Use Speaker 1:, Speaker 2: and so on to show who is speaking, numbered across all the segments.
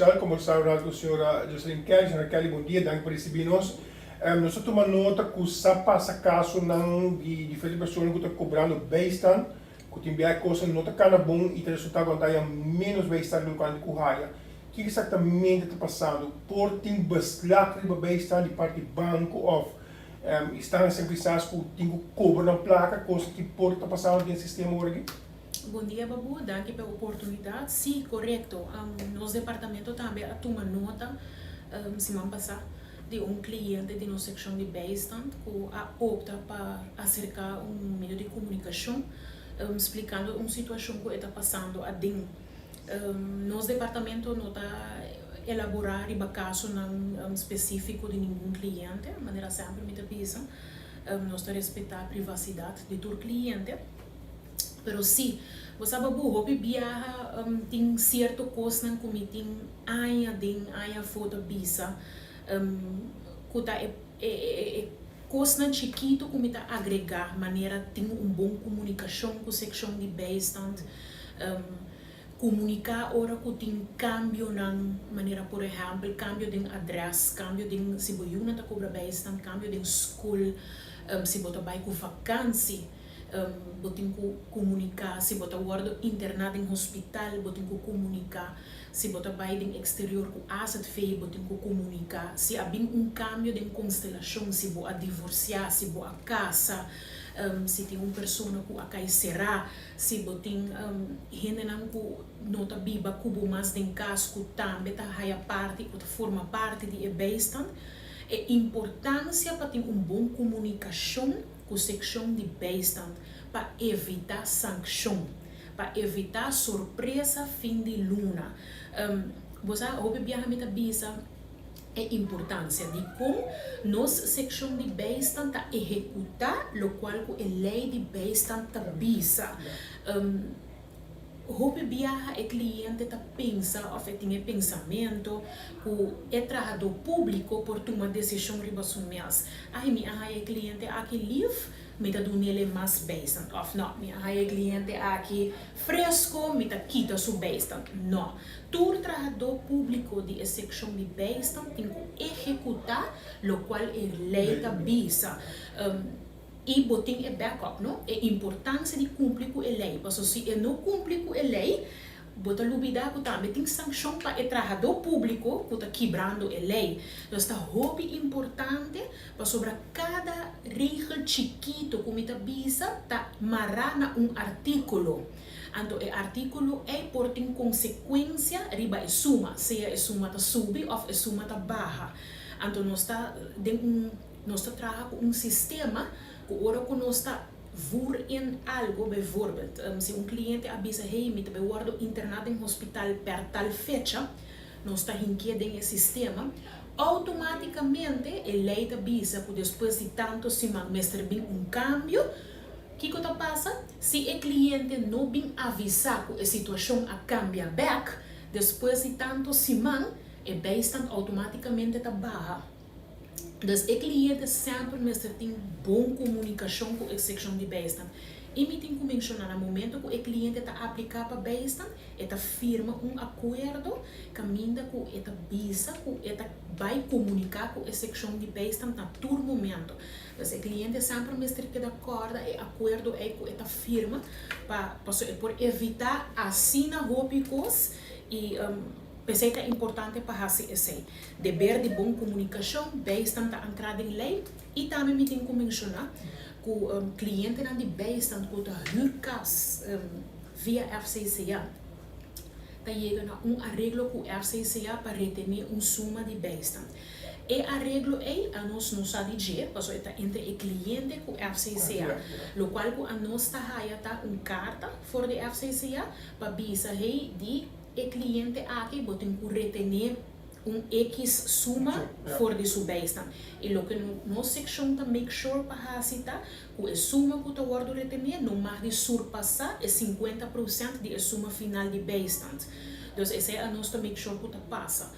Speaker 1: Sosial, kombersá un rato ku señora Joseline Kelly. Señora Kelly, bon dia, danki pa risibí nos. Nos a tuma nota ku sa pasa kasonan di diferente persona ku ta kobrando bijstand, ku tin bia e kosnan no ta kana bon i ta resultá ku nan ta haya ménos bijstand di loke ku haya. Kiko eksaktamente ta pasando? Por tin beslag riba bijstand di parti banko òf instansia kisas ku tin ku kobra nan plaka, kos ki por ta pasando den sistema ora aki?
Speaker 2: Bon dia Babu, danki pa e oportunidat. Sí, korekto. Nos departamento tambe a tuma nota siman pasá di un kliente di nos sekshon di bijstand ku a opta pa aserká un medio di komunikashon splikando un situashon ku e ta pasando aden. Nos departamento no ta elaborá riba kasonan spesífiko di ningun kliente, manera semper mi ta bisa, nos ta respetá privasidat di tur kliente. Pero sí, bo sa Babu, hopi biaha tin sierto kosnan ku mi tin aña den aña afó ta bisa ku ta e e kosnan chikitu ku mi ta agregá, manera tin un bon komunikashon ku sekshon di bijstand, komuniká ora ku tin kambionan, manera por ehèmpel kambio den adrès, kambio den si bo yunan ta kobra bijstand, kambio den skol, si bo ta bai ku vakansi. Bo tin ku komuniká si bo ta wòrdu interná den hospital, bo tin ku komuniká si bo ta bai den eksterior ku azv, bo tin ku komuniká si a bin un kambio den konstelashon, si bo a divorsiá, si bo a kasa, si tin un persona ku a kai será, si bo tin hendenan ku no ta biba ku bo mas den kas ku tambe ta haya parti o ta forma parti di e bijstand. E importansia pa tin un bon komunikashon ku sekshon di bijstand pa evitá sankshon, pa evitá sorpresa fin di luna. Bo sa, hopi biaha mi ta bisa e importansia di kon nos sekshon di bijstand ta ehekutá lokual ku e lei di bijstand ta bisa. Hopi biaha e kliente ta pensa òf e tin e pensamentu ku e trahadó públiko por tuma desishon riba su mes. Ai, mi a haña e kliente aki lif, mi ta dun'el e mas bijstand. Òf nò, mi a haña e kliente aki fresko, mi ta kita su bijstand. Nò. Tur trahadó públiko di e sekshon di bijstand tin ku ehekutá lokual e lei ta bisa. I bo tin e backup, no? E importancia di cumpli cu e ley. Paso si e no cumpli cu e ley, bo ta lubida cu tambe tin sancion pa e trahador publico cu ta kibrando e ley. Dus ta hopi importante pasobra cada regel chikito cu mi ta bisa ta mara na un articulo. Anto e articulo ey por tin consecuencia riba e suma, sea e suma ta subi of e suma ta baha. Anto nos ta den un. Nos ta traha ku un sistema ku ora ku nos ta voer in algo, bijvoorbeeld, si un kliente a bisa hey mi ta bai wòrdu interná den hospital per tal fecha, nos ta hinkié den e sistema, outomátikamente e lei ta bisa ku despues di tantu siman mester bin un kambio. Kiko ta pasa? Si e kliente no bin avisá ku e situashon a kambia bèk despues di tantu siman, e bijstand outomátikamente ta baha. Dus e kliente semper mester tin bon komunikashon ku e sekshon di bijstand. I mi tin ku menshoná na momento ku e kliente ta apliká pa bijstand, e ta firma un akuerdo kaminda ku e ta bisa ku e ta bai komuniká ku e sekshon di bijstand na tur momento. Dus e kliente semper mester keda kòrda e akuerdo ei ku e ta firma pa pasobra e por evitá asina hopi kos i p'esei ta importante pa hasi esei. Deber di bon komunikashon, bijstand ta ankrá den lei i tambe mi tin ku menshoná ku klientenan di bijstand ku ta hür kas via FCCA ta yega na un areglo ku FCCA pa retené un suma di bijstand. E areglo ei anos no sa di dje pasobra e ta entre e kliente ku FCCA. Lokual ku anos ta haya ta un karta for di FCCA pa bisa hey di E kliente aki bo tin ku retené un ekis suma for di su bijstand. I loke nos sekshon ta make sure pa hasi ta ku e suma ku ta wòrdu retené no mag di surpasá e 50% di e suma final di bijstand. Dus esei anos ta make sure ku ta pasa.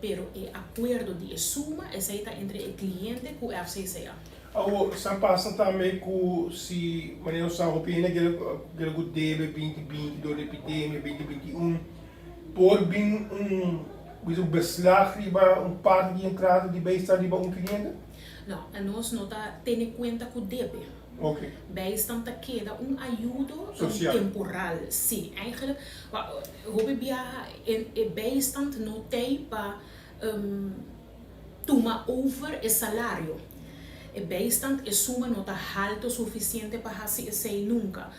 Speaker 2: Pero e akuerdo di e suma esei ta entre e kliente ku FCCA.
Speaker 1: Awor, sa pasa tambe ku si manera nos sa hopi hende kere ku debe 2020 dor di epidemia 2021 por bin un bisa un beslag riba un parti di entrada di bijstand riba un cliente?
Speaker 2: No, nos no ta tene cuenta cu debe. Bijstand ta keda un ayudo
Speaker 1: Social.
Speaker 2: Temporal. Si, eigenlijk, hopi biaha e bijstand no t'ey pa tuma over e salario. E bijstand, e suma no ta halto suficiente pa haci esey nunca.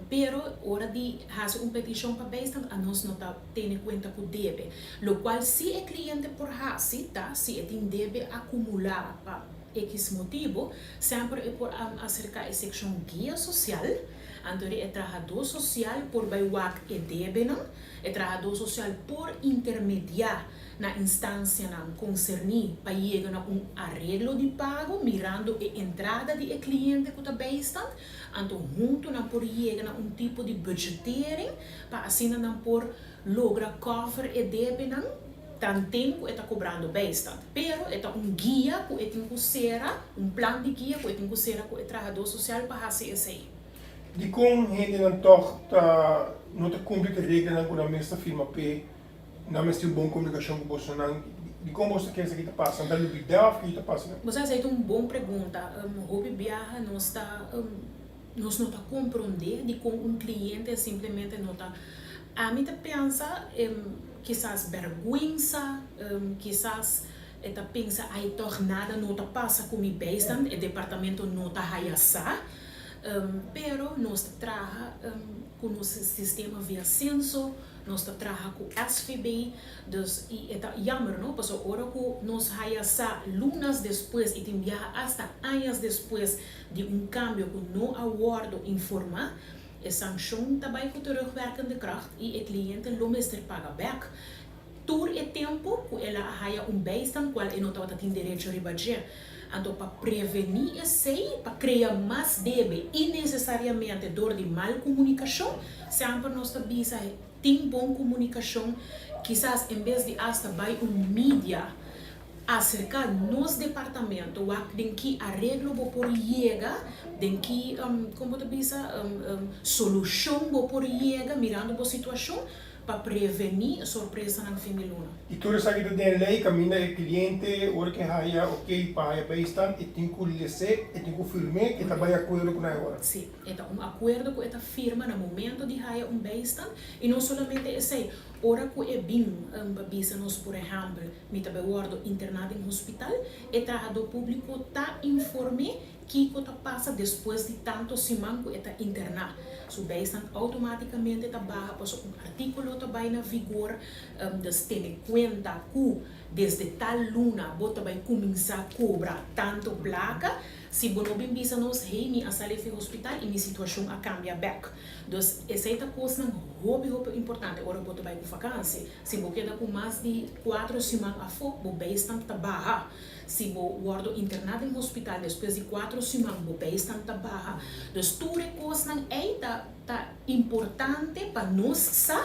Speaker 2: Pero ora di haci un peticion pa bijstand, nos no ta tene cuenta cu debe. Locual si e cliente por haci, ta si e tin debe acumula pa X motibo, semper e por acerca e seccion guia social, anto e trahador social por bay wak e debenan, e trahador social por intermedia na instancianan concerni pa yega na un areglo di pago, mirando e entrada di e cliente cu ta bijstand, anto hunto nan por yega na un tipo di budgetering, pa asina nan por logra cover e debenan tanten cu e ta cobrando bijstand. Pero e ta un guia cu e tin cu cera, un plan di guia cu e tin cu cera cu e trahador social pa haci esey.
Speaker 1: Di con hendenan toch ta no ta cumpli cu e reglanan cu nan mes ta firma p'e, nan mes tin un bon comunicacion cu bosonan? Di con boso ta kere esaki ta pasa? Nan ta lubida of kico ta pasa?
Speaker 2: Bo sa, esey ta un bon pregunta. Hopi biaha nos no ta compronde di con un cliente simplemente no ta. Ami ta pensa kisas berguensa, kisas e ta pensa: "Ay, toch nada no ta pasa cu mi bijstand, e departamento no ta haya sa." Pero nos ta traha cu nos sistema via censo, nos ta traha cu SVB, dus e ta jammer, no? Paso ora cu nos haya sa lunas despues y tin biaha hasta aña despues di un cambio cu no a wordo informa, e sancion ta bay cu terugwerkende kracht y e cliente lo mester paga back tur e tempo cu el a haya un bijstand cual e no tabata tin derecho riba dje. Anto pa preveni esey, pa crea mas debe innecesariamente door di mal comunicacion, semper nos ta bisa: tin bon comunicacion. Kisas en bes di hasta bay un media, acerca nos departamento, wak den ki areglo bo por yega, den ki con bo ta bisa, solucion bo por yega mirando bo situacion, pa preveni sorpresanan fin di luna.
Speaker 1: Y tur esaki ta den ley, caminda e cliente, ora cu haya ok pa haya bijstand, e tin cu lese, e tin cu firma, cu ta bay acuerdo cu nan ora.
Speaker 2: Si, e ta un acuerdo cu e ta firma na momento di haya un bijstand y no solamente esey, ora cu e bin pa bisa nos, por ehempel, mi ta bay wordo interna den hospital, e trahador publico ta informe kico ta pasa despues di tanto siman cu e ta interna. Su bijstand automaticamente ta baha, paso un articulo ta bay na vigor, dus tene cuenta cu desde tal luna bo ta bay cuminsa cobra tanto placa, si bo no bin bisa nos: "Hey, mi a sali di hospital y mi situacion a cambia back." Dus esey ta cosnan hopi hopi importante. Ora bo ta bay cu vakantie, si bo keda cu mas di 4 siman afo, bo bijstand ta baha. Si bo wordo interna den hospital despues di 4 siman, bo bijstand ta baha. Dus tur e cosnan ey ta importante pa nos sa,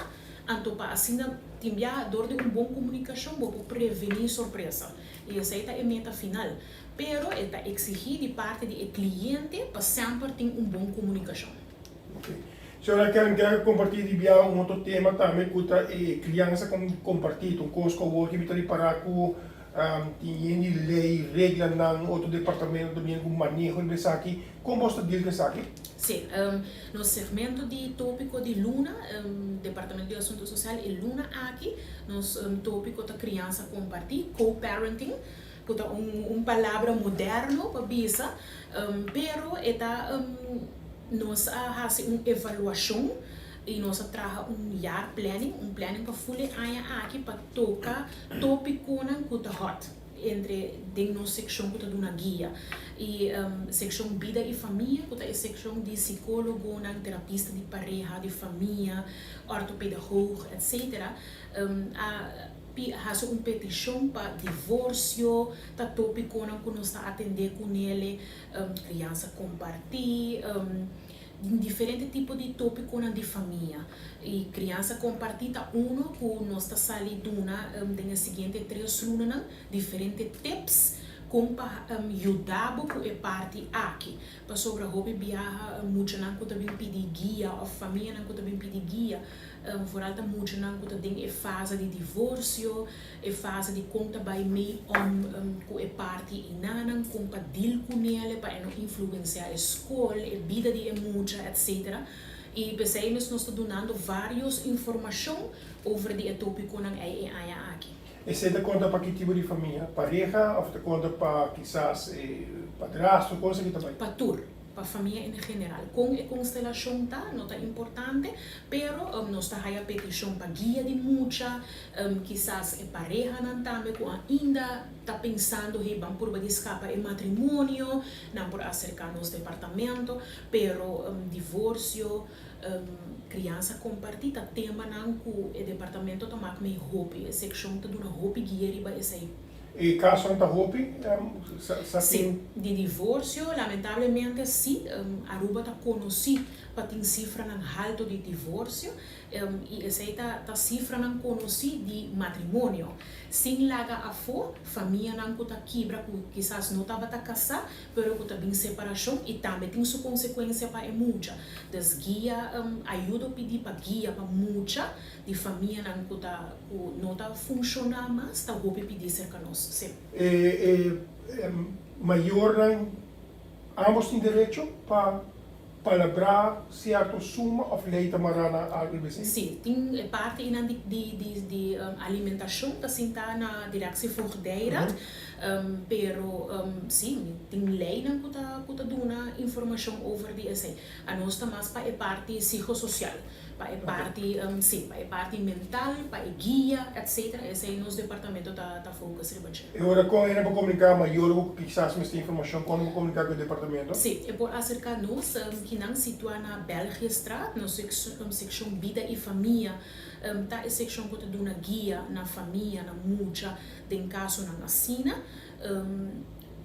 Speaker 2: anto pa asina tin bia door di un bon comunicacion bo por preveni sorpresa. Y esey ta e meta final. Pero e ta exigi di parti di e cliente pa semper tin un bon comunicacion.
Speaker 1: Ok. Señora Karen, kier comparti di bia un otro tema tambe cu ta e criansa comparti, un cos cu awor cu ta ripara cu tin di ley, reglanan, otro departamento tambe cu maneho di esaki. Con bo ta deal cu esaki?
Speaker 2: Si, nos segmento di topico di luna, Departamento di Asunto Social, e luna aki, nos topico ta criansa comparti, co-parenting, cu ta un palabra moderno pa bisa, pero e ta nos a haci un evaluacion y nos a traha un jaarplanning, un planning pa full aña aki pa toca topiconan cu ta hot entre den nos seccion cu ta duna guia. Y seccion Bida y Famia, cu ta e seccion di psicologonan, terapista di pareha, di famia, orthopedagoog, etc. A haci un peticion pa divorcio, ta topiconan cu nos ta atende cu ne, criansa comparti, diferente tipo di topiconan di famia. Y criansa comparti ta uno cu nos ta sali duna den e siguiente 3 lunanan diferente tips. Kon pa yuda bo ku e parti aki. Pasobra hopi biaha muchanan ku ta bin pidi guia òf famianan ku ta bin pidi guia, vooral ta muchanan ku ta den e fase di divorsio, e fase di kon ta bai mei om ku e parti enanan, kon pa deal kunele pa e no influensiá e skol, e bida di e mucha, etcetera. I p'esei mes nos ta dunando vários informashon over di e tópikonan ei e aña aki.
Speaker 1: Esei ta konta pa ki tipo di famia? Pareha òf ta konta pa kisas e padrastro? Kon esaki ta bai?
Speaker 2: Pa tur, pa famia en general. Kon e konstelashon ta no ta importante, pero nos ta haya petishon pa guia di mucha, kisas e parehanan tambe ku ainda ta pensando hey ban purba di skapa e matrimonio, nan por aserká nos departamento. Pero divorsio, kriansa kompartí ta temanan ku e departamento ta mak mei hopi. E sekshon ta duna hopi guia riba esei.
Speaker 1: E kasonan ta hopi? Sa tin?
Speaker 2: Sí, di divorsio lamentablemente sí. Aruba ta konosí pa tin sifranan halto di divorsio. I esei ta ta sifranan konosí di matrimonio. Sin laga afó famianan ku ta kibra ku kisas no tabata kasá pero ku ta bin separashon i tambe tin su konsekuensia pa e mucha. Dus guia ayudo pidi pa guia pa mucha di famianan ku ta ku no ta funshoná mas ta hopi pidi serka nos. Sí.
Speaker 1: E e mayornan ambos tin derecho pa Palabrá sierto suma òf lei ta mará na algu besi?
Speaker 2: Sí, tin e parti einan di di di di alimentashon ta sintá na Directie Voogdijraad, pero sí, tin leinan ku ta ku ta duna informashon over di esei. Anos ta mas pa e parti psicosocial, pa e parti, sí, pa e parti mental, pa e guia, etcetera, esei nos departamento ta ta focus riba dje.
Speaker 1: E ora kon hende por komuniká mayor ku kisas mester informashon, kon por komuniká ku e departamento?
Speaker 2: Sí, e por aserká nos, kinan situá na Belgiëstraat, nos sekshon Bida i Famia ta e sekshon ku ta duna guia na famia, na mucha den kasonan asina.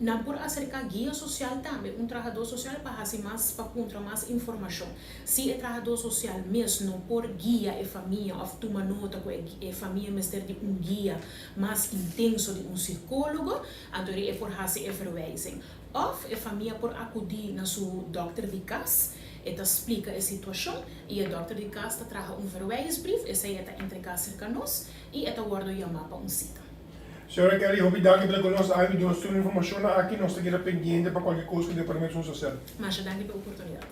Speaker 2: Nan por aserká guia sosial tambe, un trahadó sosial pa hasi mas, pa puntra mas informashon. Si e trahadó sosial mes no por guia e famia òf tuma nota ku e famia mester di un guia mas intenso di un sikólogo, anto e por hasi e verwijzing. Òf e famia por akudí na su dòkter di kas, e ta splika e situashon i e dòkter di kas ta traha un verwijsbrief, esei e ta entregá serka nos i e ta wòrdu yamá pa un sita.
Speaker 1: Señora Kelly, hopi danki pa ta ku nos awe. Di nos tur informashonnan aki, nos ta keda pendiente pa kualke kos ku Departamento Sosial.
Speaker 2: Masha danki pa e oportunidat.